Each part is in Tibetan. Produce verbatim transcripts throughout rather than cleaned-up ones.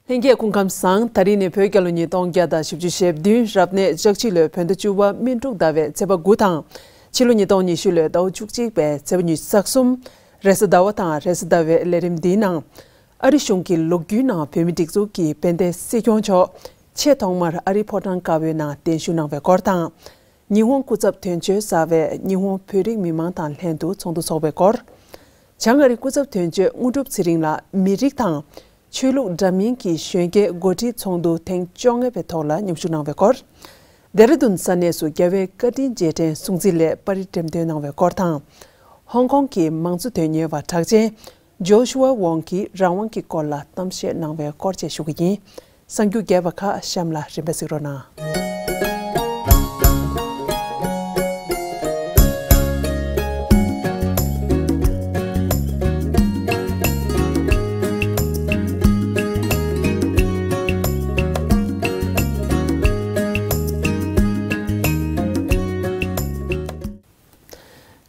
ལྷན་རྒྱས་སྐུ་ཁམས་བཟང་། ད་རིང་ནི་བོད་རྒྱལ་ལོ་ཉིས་སྟོང་བརྒྱ་དང་བཞི་བཅུ་ཞེ་བདུན། རབ་གནས་ལྕགས་བྱི་ལོའི་བོད་ཟླ་བཅུ་པ་སྨིན་དྲུག་ཟླ་བའི་ཚེས་པ་དགུ་དང་། ཕྱི་ལོ་ཉིས་སྟོང་ཉི་ཤུ་ལོའི་ཟླ་བ་བཅུ་གཅིག་པའི་ཚེས་པ་ཉི་ཤུ་རྩ་གསུམ། རེས་གཟའ་ཟླ་བ་དང་རེས་གཟའ་ཟླ་བའི་ལས་རིམ་འདིའི་ནང་། ཨ་རི་གཞུང་གི་ལོ་རྒྱུས་ནང་བོད་མི་སྒྲིག་འཛུགས་ཀྱི་དཔལ་ལྡན་སྲིད་སྐྱོང་མཆོག་ཆེས་ཐོག་མར་ཨ་རིའི་ཕོ་བྲང་དཀར་པོའི་ནང་གདན་ཞུ་གནང་བའི་སྐོར་དང་། ཉི་ཧོང་སྐུ་ཚབ་དོན་གཅོད་གསར་བས་ཉི་ཧོང་བོད་རིགས་མི་མང་དང་ལྷན་དུ་ཚོགས་འདུ་འཚོགས་པའི་སྐོར། བྱང་ཨ་རིའི་སྐུ་ཚབ་དོན་གཅོད་དངོས་གྲུབ་ཚེ་རིང་ལགས་མི་རིགས་དང་ཆོས་ལུགས་འདྲ་མིན་གྱི་གཞོན་སྐྱེས་འགོ་ཁྲིད་ཚོགས་འདུ་ཐེངས་བཅོ་ལྔ་པའི་ཐོག་ལ་མཉམ་ཞུགས་གནང་བའི་སྐོར། ལྡེ་ར་ལྡུན་ས་གནས་སུ་རྒྱལ་བའི་བཀའ་དྲིན་རྗེས་དྲན་སྲུང་བརྩི་སླད་པར་རིས་འགྲེམས་སྟོན་གནང་བའི་སྐོར་དང་། ཧོང་ཀོང་གི་མང་གཙོ་དོན་གཉེར་བ་གྲགས་ཅན་ཇོ་ཤུ་ཝ་ཝོང་གིས་རང་དབང་གི་སྐོར་ལ་གཏམ་བཤད་གནང་བའི་སྐོར་བཅས་ཞུ་གི་ཡིན། གསར་འགྱུར་རྒྱས་པ་ཁག་གཤམ་ལ་རིམ་པས་གཟིགས་རོགས་གནང་།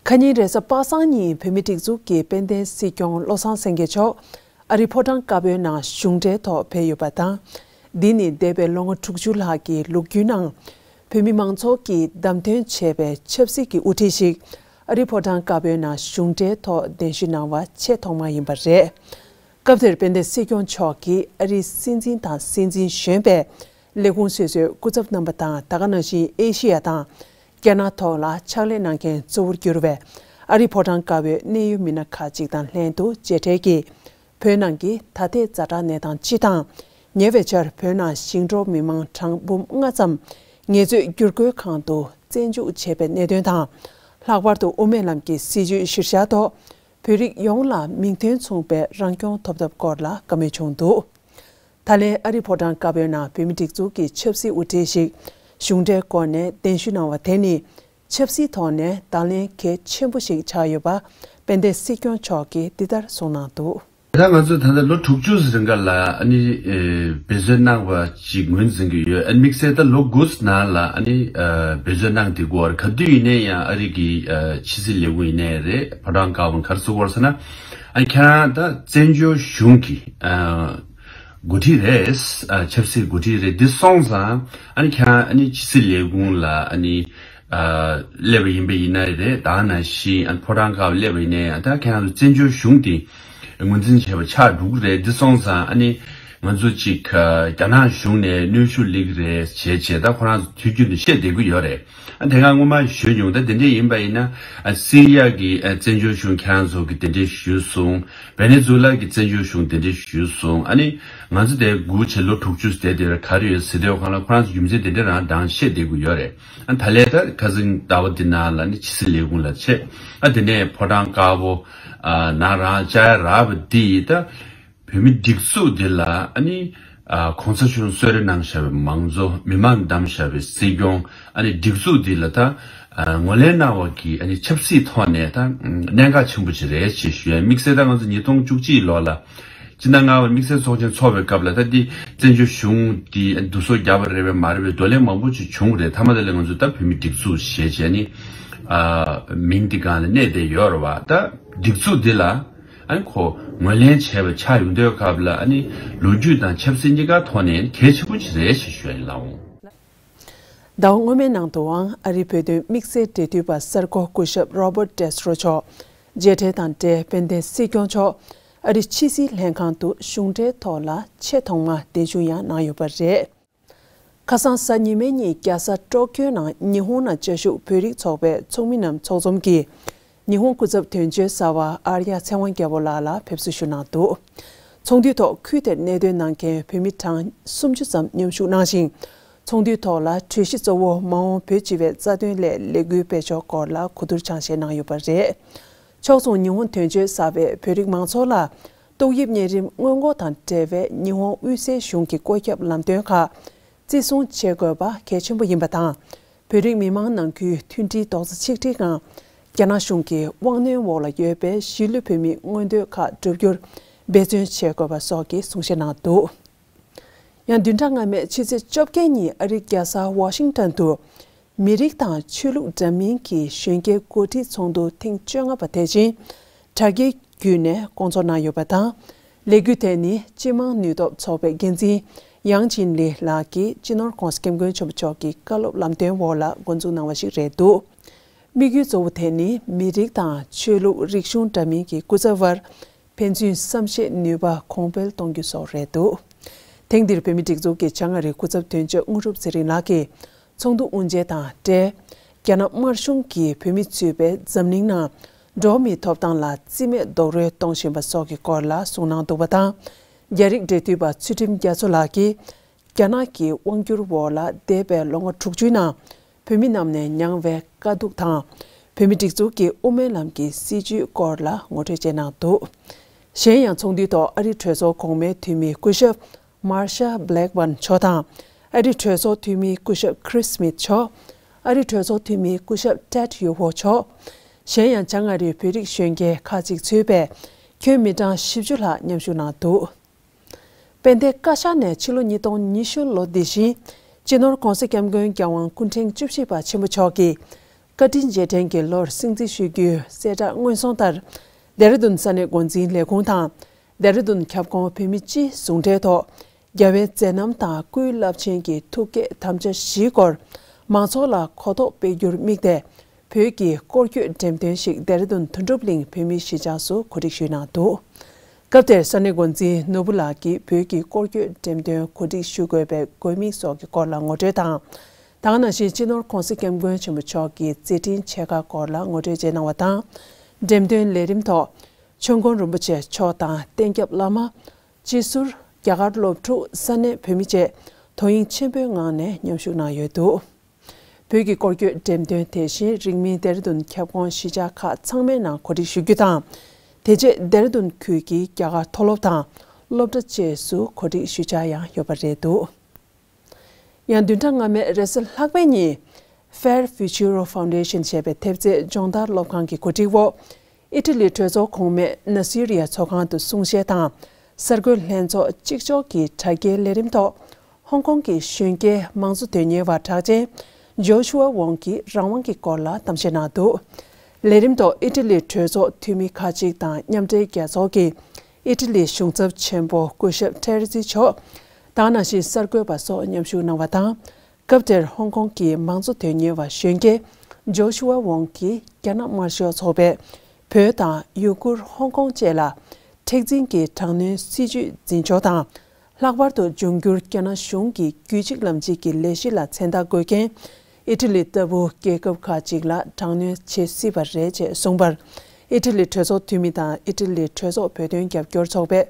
ཁ་ཉིན་རེས་གཟའ་པ་སངས་ཉིན་བོད་མིའི་སྒྲིག་འཛུགས་ཀྱི་དཔལ་ལྡན་སྲིད་སྐྱོང་བློ་བཟང་སེང་གེ་མཆོག་ཨ་རིའི་ཕོ་བྲང་དཀར་པོའི་ནང་གཞུང་འབྲེལ་ཐོག་ཕེབས་ཡོད་པ་དང་། འདི་ནི་འདས་པའི་ལོ་ངོ་དྲུག་ཅུ་ལྷག་གི་ལོ་རྒྱུས་ནང་། བོད་མི་མང་ཚོགས་ཀྱིས་བདམས་ཐོན་བྱས་པའི་ཆབ་སྲིད་ཀྱི་དབུ་ཁྲིད་ཞིག་ཨ་རིའི་ཕོ་བྲང་དཀར་པོའི་ནང་གཞུང་འབྲེལ་ཐོག་གདན་ཞུ་གནང་བ་ཆེས་ཐོག་མ་ཡིན་པ་རེད། སྐབས་དེར་དཔལ་ལྡན་སྲིད་སྐྱོང་མཆོག་གིས་ཨ་རིའི་སྲིད་འཛིན་དང་སྲིད་འཛིན་གཞོན་པས། ལས་ཁུངས་སོ་སོའི་སྐུ་ཚབ་རྣམ་པ་དང་། ད་ག་ནང་བཞིན་ཨེ་ཤེ་ཡ་དང་རྒྱ་ནག་ཐོག་ལ་ཕྱག་ལས་གནང་མཁན་གཙོ་བོར་གྱུར་བའི་ཨ་རིའི་ཕོ་བྲང་དཀར་པོའི་གནད་ཡོད་མི་སྣ་ཁག་ཅིག་དང་ལྷན་དུ་མཇལ་འཕྲད་ཀྱིས། བོད་ནང་གི་ད་ལྟའི་ཛ་དྲག་གནས་སྟངས་སྤྱི་དང་། ཉེ་བའི་ཆར་བོད་ནང་ཞིང་འབྲོག་མི་མང་གྲངས་འབུམ་ལྔ་ཙམ་ངལ་རྩོལ་བསྒྱུར་བཀོལ་ཁང་དུ་བཙན་འཇུག་བྱས་པའི་གནད་དོན་དང་། ལྷག་པར་དུ་དབུ་མའི་ལམ་གྱི་སྲིད་བྱུས་གཞིར་བཞག་ཐོག་བོད་རིགས་ཡོངས་ལ་མིང་དོན་མཚུངས་པའི་རང་སྐྱོང་ཐོབ་ཐབས་སྐོར་ལ་བཀའ་མོལ་བྱུང་འདུག་ད་ལན་ཨ་རིའི་ཕོ་བྲང་དཀར་པོའི་ནང་བོད་མི་སྒྲིག་འཛུགས་ཀྱི་ཆབ་སྲིད་དབུ་ཁྲིད་ཞིག་གཞུང་འབྲེལ་སྒོ་ནས་གདན་ཞུ་གནང་བ་དེ་ནི་ཆབ་སྲིད་ཐོག་ནས་བརྡ་ལན་གལ་ཆེན་པོ་ཞིག་ཆགས་ཡོད་པ་དཔལ་ལྡན་སྲིད་སྐྱོང་མཆོག་གིས་འདི་ལྟར་གསུངས་གནང་འདུག་ད་ང་ཚོས་ད་ལྟ་ལོ་དྲུག་ཅུ་རིང་ག་ལ་ཨ་ནི་ཨེ་འབད་རྩོལ་གནང་བ་ཅིག་ངོས་འཛིན་གྱི་ཡོད། ཨ་ནི་དམིགས་བསལ་ད་ལོ་དགུ་ནང་ལ་ཨ་ནི་ཨ་འབད་རྩོལ་གནང་བསྡད་ཀྱི་ཡོད་རེད། ག་དུས་ཡིན་ནའི་ཡང་ཨ་རི་གི་ཨ་ཕྱི་སྲིད་ལས་ཁུངས་ཡིན་ནའི་རེད། ཕོ་བྲང་དཀར་པོ་ག་རེ་ཟེར་གྱི་ཡོད་རེད་ཟེར་ན། ཨ་ནི་ཁྱེད་རང་ད་བཙན་བྱོལ་གཞུང་གི་ཨ་འགོ་ཁྲིད་རེད། ཨ་ཆབ་སྲིད་འགོ་ཁྲིད་རེད། འདི་སོང་ཙང་ཨ་ནི་ཁྱེད་རང་ཨ་ནི་ཕྱི་སྲིད་ལས་ཁུངས་ལ་ཨ་ནི་ཨ་སླེབས་པ་ཡིན་པ་ཡིན་ནའི་རེད། ད་ནང་བཞིན་ཨ་ནི་ཕོ་བྲང་དཀར་པོ་སླེབས་པ་ཡིན་ནའི་ཨ་ད་ཁྱེད་རང་ཚོ་བཙན་བྱོལ་གཞུང་འདི་ངོས་འཛིན་བྱས་པ་ཆགས་འགྲོ་གི་རེད། འདི་སོང་ཙང་ཨ་ནི་ང་ཚོ་གཅིག་ཨ་རྒྱ་ནག་གཞུང་ནས་གནོན་ཤུགས་སླེབས་ཀྱི་རེད་བྱས་བྱས་ད་ཁོ་རང་ཚོ་དུས་རྒྱུན་དུ་བཤད་བསྡད་ཀྱི་ཡོད་རེད། ཨ་དེ་སྔ་སྔོན་མ་ཞུས་མྱོང་། ད་དེ་འདྲས་ཡིན་པ་ཡིན་ན་ཨ་སི་རི་ཡ་གི་ཨ་བཙན་བྱོལ་གཞུང་ཁྱེད་རང་ཚོ་གི་དེ་འདྲས་ཞུས་སོང་། ཝེ་ནེ་ཛུ་ལ་གི་བཙན་བྱོལ་གཞུང་དེ་འདྲས་ཞུས་སོང་། ཨ་ནི་ང་ཚོ་དེ་སྒུག་བྱས་ལོ་དྲུག་ཅུ་བསྡད་དེ་ག་རེ་ཡོད་ཟེར་དུས་ཁོང་ལ་ཁོ་རང་ཚོ་རྒྱུ་མཚན་དེ་འདྲས་རང་རང་བཤད་བསྡད་ཀྱི་ཡོད་རེད། ཨ་ད་ལས་ད་ཁ་སང་ཟླ་བ་འདི་ནང་ལ་ནི་ཕྱི་སྲིད་ལས་ཁུངས་ལ་ཆེད་ཨ་དེ་ནས་ཕོ་བྲང་དཀར་པོ་ཨ་ནང་རང་བཅར་རག་པ་འདི་ཡིས་ད་བོད་མི་སྒྲིག་འཛུགས་འདི་ལ་ཨ་ནི་ཨ་གོང་ས་མཆོག་གསོལ་རས་གནང་བཞག་པའི་མང་གཙོ་མི་མང་བདམས་བཞག་པའི་སྲིད་སྐྱོང་ཨ་ནི་སྒྲིག་འཛུགས་འདི་ལ་ད་ཨ་ངོས་ལེན་གནང་བ་གི་ཨ་ནི་ཆབ་སྲིད་ཐོག་ནས་ད་གནད་འགག་ཆེན་པོ་ཅིག་རེད་ཅེས་ཞུ་ཡ། དམིགས་བསལ་ད་ང་ཚོ་ཉིས་སྟོང་བཅུ་གཅིག་ལོ་ལ་སྤྱི་ཟླ་ལྔ་པ་དམིགས་བསལ་ཚོགས་ཆེན་ཚོགས་པའི་སྐབས་ལ་ད་འདི་བཙན་བྱོལ་གཞུང་འདི་བསྡུ་གསོག་བརྒྱབ་པ་རེད་པས་མ་རེད་པས་འདོར་ལེན་མང་པོ་ཅིག་བྱུང་རེད། མཐའ་མ་དེ་ལ་ང་ཚོ་ད་བོད་མི་སྒྲིག་འཛུགས་ཞེས་བྱས་ནི་ཨ་མིང་འདི་སྒང་ལ་གནས་བསྡད་ཡོད་རེད་བ། ད་སྒྲིག་འཛུགས་འདི་ལ་ཨ་ནི་ཁོ་ངོས་ལེན་བྱས་པ་ཆགས་ཡོང་དུས་སྐབས་ལ་ཨ་ནི་ལོ་རྒྱུས་དང་ཆབ་སྲིད་གཉིས་ཀ་ཐོག་ནས་གལ་ཆེན་པོ་ཅིག་རེད་ཅེས་ཞུ་ཡ་ཡིན་ལགས་འོང་། ཟླ་བ་སྔོན་མའི་ནང་དུའང་ཨ་རིའི་བོད་དོན་དམིགས་བསལ་འབྲེལ་མཐུད་པ་གསར་འགོད་སྐུ་ཞབས་Robert Destro་མཆོག་མཇལ་འཕྲད་དང་འབྲེལ་དཔལ་ལྡན་སྲིད་སྐྱོང་མཆོག་ཨ་རིའི་ཕྱི་སྲིད་ལྷན་ཁང་དུ་གཞུང་འབྲེལ་ཐོག་ལ་ཆེས་ཐོག་མ་གདན་ཞུ་ཡང་གནང་ཡོད་པ་རེད། ཁ་སང་གཟའ་ཉི་མའི་ཉིན་རྒྱལ་ས་ཀྲོ་ཀྱོའི་ནང་ཉི་ཧོང་ནང་བཅའ་བཞུགས་བོད་རིགས་ཚོགས་པའི་ཚོགས་མི་རྣམས་ཚོགས་འཛོམས་ཀྱིས། ཉི་ཧོང་སྐུ་ཚབ་དོན་གཅོད་གསར་པ་ཨར་ཡ་ཚེ་དབང་རྒྱལ་པོ་ལགས་ལ་ཕེབས་བསུ་ཞུ་གནང་འདུག་ཚོགས་འདུའི་ཐོག་ཁུལ་དེར་གནད་དོན་གནང་མཁན་བོད་མི་གྲངས་སུམ་ཅུ་ཙམ་མཉམ་ཞུགས་གནང་ཞིང་། ཚོགས་འདུའི་ཐོག་ལ་གྲོས་གཞི་གཙོ་བོ་མ་འོངས་བོད་སྤྱི་པའི་རྩ་དོན་སླད་ལས་འགུལ་སྤེལ་ཕྱོགས་སྐོར་ལ་གོ་བསྡུར་སྦྱང་བཤད་གནང་ཡོད་པ་རེད། ཕྱོགས་མཚུངས་ཉི་ཧོང་དོན་གཅོད་གསར་པས་བོད་རིགས་མང་ཚོགས་ལ་ཏོག་དབྱིབས་གཉན་རིམས་སྔོན་འགོག་དང་འབྲེལ་བའི་ཉི་ཧོང་དབུས་སའི་གཞུང་གི་བཀོད་ཁྱབ་ལམ་སྟོན་ཁག་བརྩི་སྲུང་བྱེད་དགོས་པ་གལ་ཆེན་པོ་ཡིན་པ་དང་། བོད་རིགས་མི་མང་ནང་ཁུལ་མཐུན་སྒྲིལ་རྡོག་རྩ་ཆིག་སྒྲིལ་ངང་། རྒྱ་ནག་གཞུང་གི་དབང་གནོན་འོག་ལ་ཡོད་པའི་གཞིས་ལུས་བོད་མིའི་མངོན་འདོད་ཁག་བསྒྲུབ་རྒྱུར་འབད་བརྩོན་བྱེད་དགོས་པ་སོགས་ཀྱི་གསུང་བཤད་གནང་འདུག་ཡང་བདུན་ཕྲག་སྔ་མའི་ཕྱི་ཚེས་བཅོ་བརྒྱད་ཉིན་ཨ་རིའི་རྒྱལ་ས་ཝ་ཤིང་ཊོན་དུ། མི་རིགས་དང་ཆོས་ལུགས་འདྲ་མིན་གྱི་གཞོན་སྐྱེས་འགོ་ཁྲིད་ཚོགས་འདུ་ཐེངས་བཅོ་ལྔ་པ་དེ་བཞིན་དྲ་རྒྱའི་བརྒྱུད་ནས་སྐོང་ཚོགས་གནང་ཡོད་པ་དང་། ལས་འགུལ་དེ་ནི་སྤྱི་དམངས་ནུས་སྟོབས་ཚོགས་པའི་འགན་འཛིན་ཡང་ཅིན་ལི་ལགས་ཀྱིས་སྤྱི་ནོར་༧གོང་ས་༧སྐྱབས་མགོན་ཆེན་པོ་མཆོག་གི་བཀའ་སློབ་ལམ་སྟོན་འོག་ལ་འགོ་འཛུགས་གནང་བ་ཞིག་རེད་འདུག་དམིགས་ཡུལ་གཙོ་བོ་དེ་ནི་མི་རིགས་དང་ཆོས་ལུགས་རིག་གཞུང་འདྲ་མིན་གྱི་སྐུ་ཚབ་བར་ཕན་ཚུན་བསམ་ཤེས་ནུས་པ་གོང་འཕེལ་གཏོང་རྒྱུ་སོགས་རེད་འདུག་ཐེངས་འདིར་བོད་མིའི་སྒྲིག་འཛུགས་ཀྱི་བྱང་ཨ་རིའི་སྐུ་ཚབ་དོན་གཅོད་དངོས་གྲུབ་ཚེ་རིང་ལགས་ཀྱིས་ཚོགས་འདུ་དབུ་འབྱེད་དང་འབྲེལ། རྒྱ་ནག་དམར་གཞུང་གིས་བོད་མི་ཚུད་པའི་འཛམ་གླིང་ནང་འགྲོ་བ་མིའི་ཐོབ་ཐང་ལ་རྩིས་མེད་རྡོག་རོལ་གཏོང་བཞིན་པ་སོགས་ཀྱི་སྐོར་ལ་གསུངས་གནང་འདུག་པ་དང་། རྒྱ་རིགས་འབྲེལ་མཐུད་པ་ཚུལ་ཁྲིམས་རྒྱ་མཚོ་ལགས་ཀྱིས། རྒྱ་ནག་གི་དབང་བསྒྱུར་འོག་ལ་འདས་པའི་ལོ་ངོ་དྲུག་ཅུའི་ནང་བོད་མི་རྣམས་ནས་མྱངས་པའི་དཀའ་སྡུག་དང་། བོད་མིའི་སྒྲིག་འཛུགས་ཀྱི་དབུ་མའི་ལམ་གྱི་སྲིད་བྱུས་སྐོར་ལ་ངོ་སྤྲོད་བྱས་གནང་འདུག་གཞན་ཡང་ཚོགས་འདུའི་ཐོག་ཨ་རིའི་གྲོས་ཚོགས་གོང་མའི་འཐུས་མི་སྐུ་ཞབས་མར་ཤ་བྷི་ལེག་བྷན་མཆོག་དང་། ཨ་རིའི་གྲོས་ཚོགས་འཐུས་མི་སྐུ་ཞབས་ཁྲིས་སྨིད་མཆོག་ཨ་རིའི་གྲོས་ཚོགས་འཐུས་མི་སྐུ་ཞབས་ཏེད་ཡོ་ཧོ་མཆོག་གཞན་ཡང་བྱང་ཨ་རིའི་བོད་རིགས་གཞོན་སྐྱེས་ཁག་ཅིག་ཚུད་པའི་ཁྱོན་མི་གྲངས་བཞི་བཅུ་ལྷག་མཉམ་ཞུགས་གནང་འདུག་དཔལ་ལྡན་བཀའ་ཤག་ནས་ཕྱི་ལོ་ཉིས་སྟོང་ཉི་ཤུ་ལོ་འདི་བཞིན་སྤྱི་ནོར་༧གོང་ས་༧སྐྱབས་མགོན་རྒྱལ་དབང་སྐུ་ཕྲེང་བཅུ་བཞི་པ་ཆེན་པོ་མཆོག་གི་བཀའ་དྲིན་རྗེས་དྲན་གྱི་ལོར་སྲུང་བརྩི་ཞུ་རྒྱུའི་གསལ་བསྒྲགས་སྔོན་སོང་ལྟར། ལྡེ་ར་ལྡུན་ས་གནས་འགོ་འཛིན་ལས་ཁུངས་དང་། ལྡེ་ར་ལྡུན་ཁྱབ་ཁོངས་བོད་མི་སྤྱིའི་ཟུང་འབྲེལ་ཐོག་རྒྱལ་བའི་མཛད་རྣམ་དང་སྐུའི་རླབས་ཆེན་གྱི་ཐུགས་བསྐྱེད་དམ་བཅའ་བཞིའི་སྐོར་མང་ཚོགས་ལ་གོ་རྟོགས་སྤེལ་རྒྱུར་དམིགས་ཏེ། བོད་ཀྱི་སྐོར་སྐྱོད་འགྲེམས་སྟོན་ཞིག་ལྡེ་ར་ལྡུན་དོན་གྲུབ་གླིང་བོད་མིའི་གཞིས་ཆགས་སུ་གོ་སྒྲིག་ཞུས་གནང་འདུག་སྐབས་དེར་ས་གནས་འགོ་འཛིན་ནོར་བུ་ལགས་ཀྱིས་བོད་ཀྱི་སྐོར་སྐྱོད་འགྲེམས་སྟོན་གོ་སྒྲིག་ཞུ་དགོས་པའི་དགོས་དམིགས་སོགས་ཀྱི་སྐོར་ལ་ངོ་སྤྲོད་དང་། ད་ག་ནང་བཞིན་སྤྱི་ནོར་༧གོང་ས་༧སྐྱབས་མགོན་ཆེན་པོ་མཆོག་གི་མཛད་འཕྲིན་ཆེ་ཁག་སྐོར་ལ་ངོ་སྤྲོད་བྱས་གནང་བ་དང་། འགྲེམས་སྟོན་ལས་རིམ་ཐོག་ཆོས་མགོན་རིན་པོ་ཆེ་མཆོག་དང་གཏན་སྐྱབས་བླ་མ། སྤྱི་ཟུར། རྒྱ་གར་སློབ་ཕྲུག་ས་གནས་བོད་མི་བཅས་དོ་དབྱིངས་ཆེན་པོའི་ངང་ནས་མཉམ་ཞུགས་གནང་ཡོད་འདུག་བོད་ཀྱི་སྐོར་སྐྱོད་འགྲེམས་སྟོན་དེ་བཞིན་རིང་མིན་ལྡེ་ར་ལྡུན་ཁྱབ་ཁོངས་གཞིས་ཆགས་ཁག་ཚང་མའི་ནང་གོ་སྒྲིག་ཞུ་རྒྱུ་དང་། དེ་རྗེས་ལྡེ་ར་ལྡུན་ཁུལ་གྱི་རྒྱ་གར་མཐོ་སློབ་དང་སློབ་གྲྭ་བཅས་སུ་གོ་སྒྲིག་ཞུ་འཆར་ཡང་ཡོད་པ་རེད་འདུག་ཡང་བདུན་ཕྲག་སྔ་མའི་རེས་གཟའ་ལྷག་པའི་ཉིན། Fair Futuro Foundation ཞེས་པའི་ཐེབས་རྩའི་སྦྱོང་བརྡར་སློབ་ཁང་གི་གོ་སྒྲིག་འོག་ཨི་ཊ་ལི་གྲོས་ཚོགས་གོང་མས་ན་སི་རི་ཡ་ཚོགས་ཁང་དུ་གསུང་བཤད་དང་། གསར་འགོད་ལྷན་ཚོགས་གཅིག་ལྕོགས་ཀྱི་དྲ་རྒྱའི་ལས་རིམ་ཐོག་ཧོང་ཀོང་གི་གཞོན་སྐྱེས་མང་གཙོ་དོན་གཉེར་བ་གྲགས་ཅན་ཇོ་ཤུ་ཨ་ཝོང་གིས་རང་དབང་གི་སྐོར་ལ་གཏམ་བཤད་གནང་འདུག་ལས་རིམ་ཐོག་ཨི་ཊ་ལིའི་གྲོས་ཚོགས་འཐུས་མི་ཁག་ཅིག་དང་མཉམ་འབྲེལ་རྒྱལ་ཚོགས་ཀྱི་ཨི་ཊ་ལིའི་གཞུང་ཚབ་ཆེན་པོ་སྐུ་ཞབས་ཐེ་རེ་ཛི་མཆོག་ད་ག་ནང་བཞིན་གསར་འགོད་པ་སོགས་མཉམ་ཞུགས་གནང་བ་དང་། སྐབས་དེར་ཧོང་ཀོང་གི་མང་གཙོ་དོན་གཉེར་བ་གཞོན་སྐྱེས་ཇོ་ཤུ་ཨ་ཝོང་གིས་རྒྱ་ནག་དམར་ཤོག་ཚོགས་པས་བོད་དང་ཡུ་གུར་ཧོང་ཀོང་བཅས་ལ་མཁྲེགས་འཛིན་གྱི་དྲག་གནོན་སྲིད་བྱུས་འཛིན་ཕྱོགས་དང་། ལྷག་པར་དུ་འབྱུང་འགྱུར་རྒྱ་ནག་གཞུང་གི་རྒྱུད་གཅིག་ལམ་གཅིག་གི་ལས་གཞི་ལ་མཚན་རྟགས་འགོད་མཁན་ཨི་ཊ་ལི་ལྟ་བུ་རྒྱལ་ཁབ་ཁག་ཅིག་ལ་དྲག་གནོན་བྱེད་སྲིད་པ་རེད་ཅེས་གསུངས་པར། ཨི་ཊ་ལིའི་གྲོས་ཚོགས་འཐུས་མི་དང་ཨི་ཊ་ལིའི་གྲོས་ཚོགས་བོད་དོན་རྒྱབ་སྐྱོར་ཚོགས་པའི་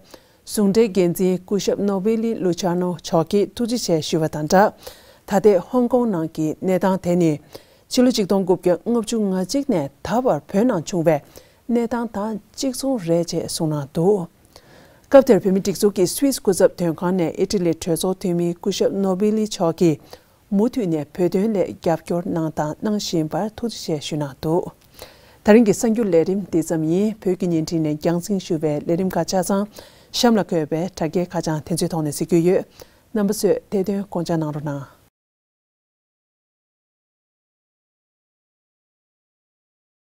ཟུང་འབྲེལ་འགན་འཛིན་སྐུ་ཞབས་ནོ་བེ་ལི་ལུ་ཆ་ནོ་མཆོག་གིས་ཐུགས་རྗེ་ཆེ་ཞུས་པ་དང་སྦྲགས། ད་ལྟའི་ཧོང་ཀོང་ནང་གི་གནས་སྟངས་དེ་ནི་ཕྱི་ལོ་ཆིག་སྟོང་དགུ་བརྒྱ་ལྔ་བཅུ་ང་གཅིག་ནས་ད་བར་བོད་ནང་བྱུང་བའི་གནས་སྟངས་དང་གཅིག་མཚུངས་རེད་ཅེས་གསུངས་གནང་འདུག་སྐབས་དེར་བོད་མིའི་སྒྲིག་འཛུགས་ཀྱི་སུད་སི་སྐུ་ཚབ་དོན་ཁང་ནས་ཨི་ཊ་ལིའི་གྲོས་ཚོགས་འཐུས་མི་སྐུ་ཞབས་ནོ་བེ་ལི་མཆོག་གིས་མུ་མཐུད་ནས་བོད་དོན་སླད་རྒྱབ་སྐྱོར་གནང་དང་གནང་བཞིན་པར་ཐུགས་རྗེ་ཆེ་ཞུས་གནང་འདུག་ད་རིང་གི་གསར་འགྱུར་ལས་རིམ་འདི་ཙམ་ཡིན། བོད་ཀྱི་བརྙན་འཕྲིན་ནས་རྒྱང་སྲིང་ཞུ་བའི་ལས་རིམ་ཁག་ཆ་ཚང་གཤམ་ལ་འཁོད་པའི་དྲ་རྒྱའི་ཁ་བྱང་དེ་ཚོའི་ཐོག་ནས་གཟིགས་རྒྱུ་ཡོད། རྣམ་པ་ཚོས་དེ་དོན་དགོངས་འཇགས་གནང་རོགས་གནང་།